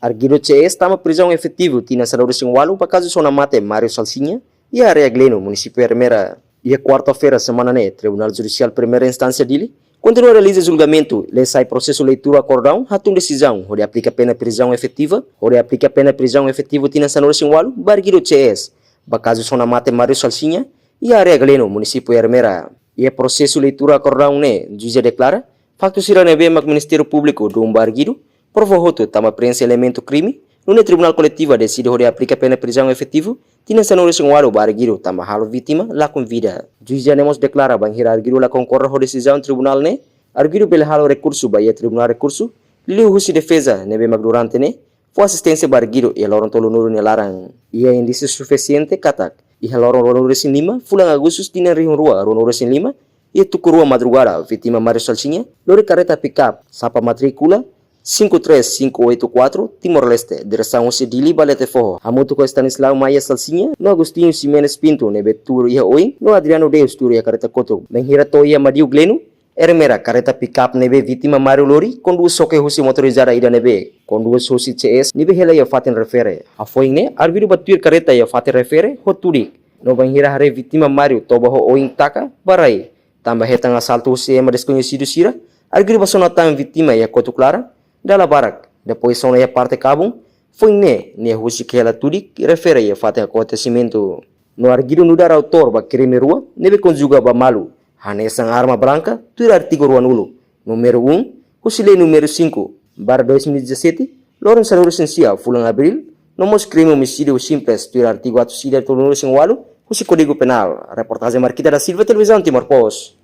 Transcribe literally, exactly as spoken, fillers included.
Arguidu C S tama prizaun efetivu tinan sanulu-resin-ualu ba kazu sona mate Mário Salsinha, iha área Gleno, munisípiu Ermera. Iha kuarta-feira semana ne'e, Tribunál Judisiál Primeira Instánsia Dili kontinua realiza julgamentu, lei sai prosesu leitura akordaun, hatun desizaun hodi aplika pena prizaun efetiva, hodi aplika pena prizaun efetivu tinan sanulu-resin-ualu ba arguidu C S ba kazu sona mate Mário Salsinha, iha área Gleno, munisípiu Ermera. Iha prosesu leitura akordaun ne'e, juíza deklara faktu sira ne'ebé mak Ministériu Públiku dun ba arguidu prova hotu tanba preenxe elementu krime, nune'e Tribunál Koletiva deside hodi aplika pena prizaun efetivu tinan sanulu-resin-ualu ba arguidu tanba halo vítima lakon vida. Juíza ne'e mós deklara bainhira arguidu la konkorda ho desizaun tribunál ne'e, arguidu bele halo rekursu ba iha Tribunál Rekursu, liuliu husi defeza ne'ebé mak durante ne'e fó asisténsia ba arguidu iha loron tolunulu nia laran. Iha indísiu sufisiente katak iha loron ruanulu-resin-lima fulan Agustus tinan rihun rua ruanulu-resin-lima, iha tuku rua madrugada, vítima Mário Salsinha lori karreta pikap, sapa matríkula cinco três cinco oito quatro, Timor-Leste, diresaun husi Dili ba Letefoho, hamutuk ho Estanislao Maia Salsinha no Agostinho Ximenes Pinto ne'ebé tuur iha oin, no Adriano Deus tuur iha karreta kotuk. Bainhira to'o iha Madiu Gleno, Ermera, karreta pikap ne'ebé vítima Mário lori kondús xoke husi motorizada ida ne'ebé kondús husi C S ne'ebé hela iha fatin refere. Hafoin ne'e, arguidu bá tuir karreta iha fatin refere ho tudik. No bainhira haree vítima Mário toba ho oin taka ba rai tanba hetan asaltu husi ema deskoñesidu sira, arguidu bá sona tan vítima iha kotuk laran, dala barak, depois sona iha parte kabun, foin ne'e nia husik hela tudik refere iha fatin akontesimentu. No arguidu nu'udar autór ba krime rua ne'ebé konjuga ba malu, hanesan arma branka, tuir artigu ruanulu, númeru um, husi lei númeru cinco barra dois mil e dezassete, loron sanulu-resin-sia fulan Abríl, no mós krime omisídiu simples, tuir artigu atus ida tolunulu-resin-ualu husi Kódigu Penál. Reportajen Marquita da Silva, Televizaun Timor Post.